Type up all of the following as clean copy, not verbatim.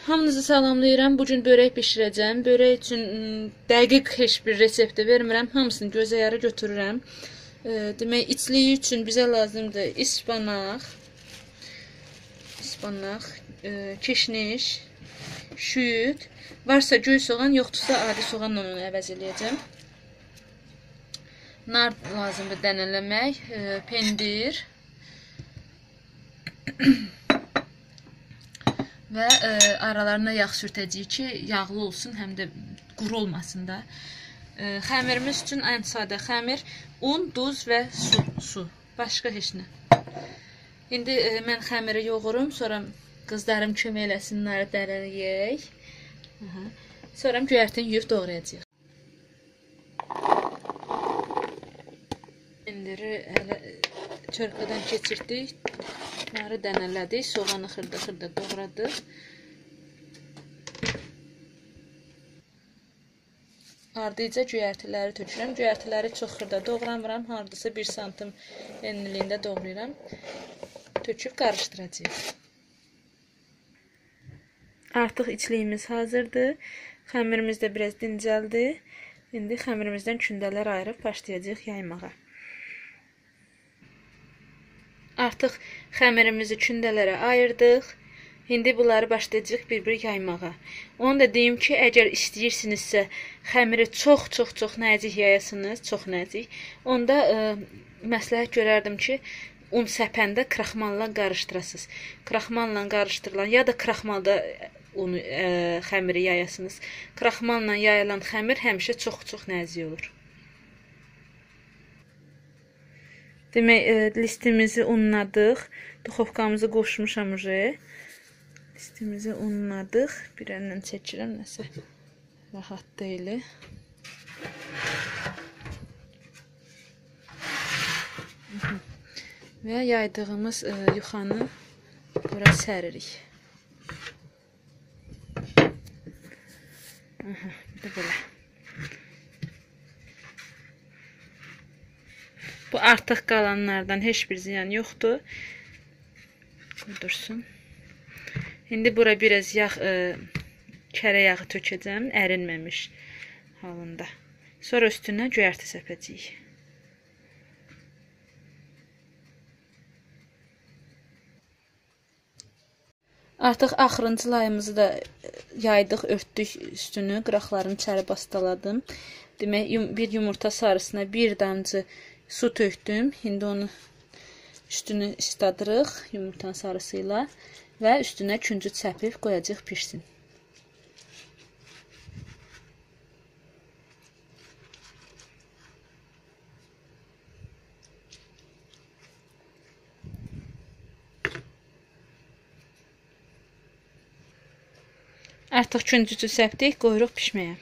Hamınızı salamlayıram. Bugün börək bişirəcəm. Börək üçün dəqiq heç bir resept də vermirəm. Hamısını gözə yarı götürürəm. Demək, içliyi üçün bizə lazımdır ispanaq, keşniş, şüd. Varsa göy soğan, yoxdursa adi soğanla onu əvəz eləyəcəm. Nar lazımdır dənələmək, pendir və aralarına yağ sürtəcəyik ki, yağlı olsun, həm də quru olmasın da. Xəmirimiz üçün ən sadə xəmir un, duz və su. Başqa heç nə. İndi mən xəmiri yoğurum, sonra qızlarım kömək eləsin, narı dərələyək. Sonra göyərtini yuyub doğrayacağıq. Pendiri hələ çörkadan keçirdik, narı dənələdik, soğanı xırda-xırda doğradıq. Ardıca göyərtiləri tökürəm. Göyərtiləri çox xırda doğramıram, hardasa 1 santim enliliyində doğrayıram. Töküb qarışdıracağıq. Artıq içliyimiz hazırdır. Xəmirimiz də biraz dincəldi. İndi xəmirimizdən kündələr ayırıb başlayacağıq yaymağa. Artıq xəmirimizi kündələrə ayırdıq. İndi bunları başlayacağıq bir-bir yaymağa. Onu da deyim ki, əgər istəyirsinizsə xəmiri çox-çox-çox nazik yayasınız, çox nazik. Onda məsləhət görərdim ki, un səpəndə kraxmalla qarışdırasınız. Kraxmalla qarışdırılan ya da kraxmalda unu, xəmiri yayasınız. Kraxmalla yayılan xəmir həmişə çox-çox nazik olur. Demək, listimizi unladıq. Duxovkamızı qoşmuşam uje. Listimizi unladıq. Bir əllə çəkirəm, nəsə rahat deyil. Və yaydığımız yuxanı bura səririk. Bir də belə. Bu artıq qalanlardan heç bir ziyan yoxdur. Qoydursun. İndi bura biraz yağ, kərə yağı tökəcəm, ərinməmiş halında. Sonra üstünə göyərti səpəcəyik. Artıq axırıncı layımızı da yaydıq, örtdük üstünü, qıraqlarını içəri bastaladım. Demək, bir yumurta sarısına bir damcı su tökdüm. İndi onu üstünü ısladırıq yumurtanın sarısı ilə və üstünə küncüt səpib qoyacağıq pişsin. Artıq küncütü səpdik, qoyuruq pişməyə.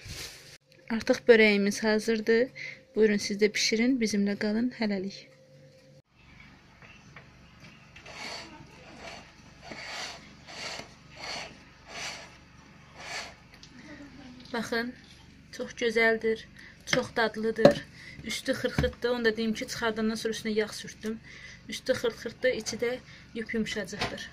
Artıq börəyimiz hazırdır. Buyurun siz də pişirin, bizimlə qalın hələlik. Baxın, çox gözəldir, çox dadlıdır. Üstü xırxırtdır, onu da deyim ki, çıxardandan sonra üstünə yağ sürtdüm. Üstü xırxırtdır, içi də yup-yumşacıqdır.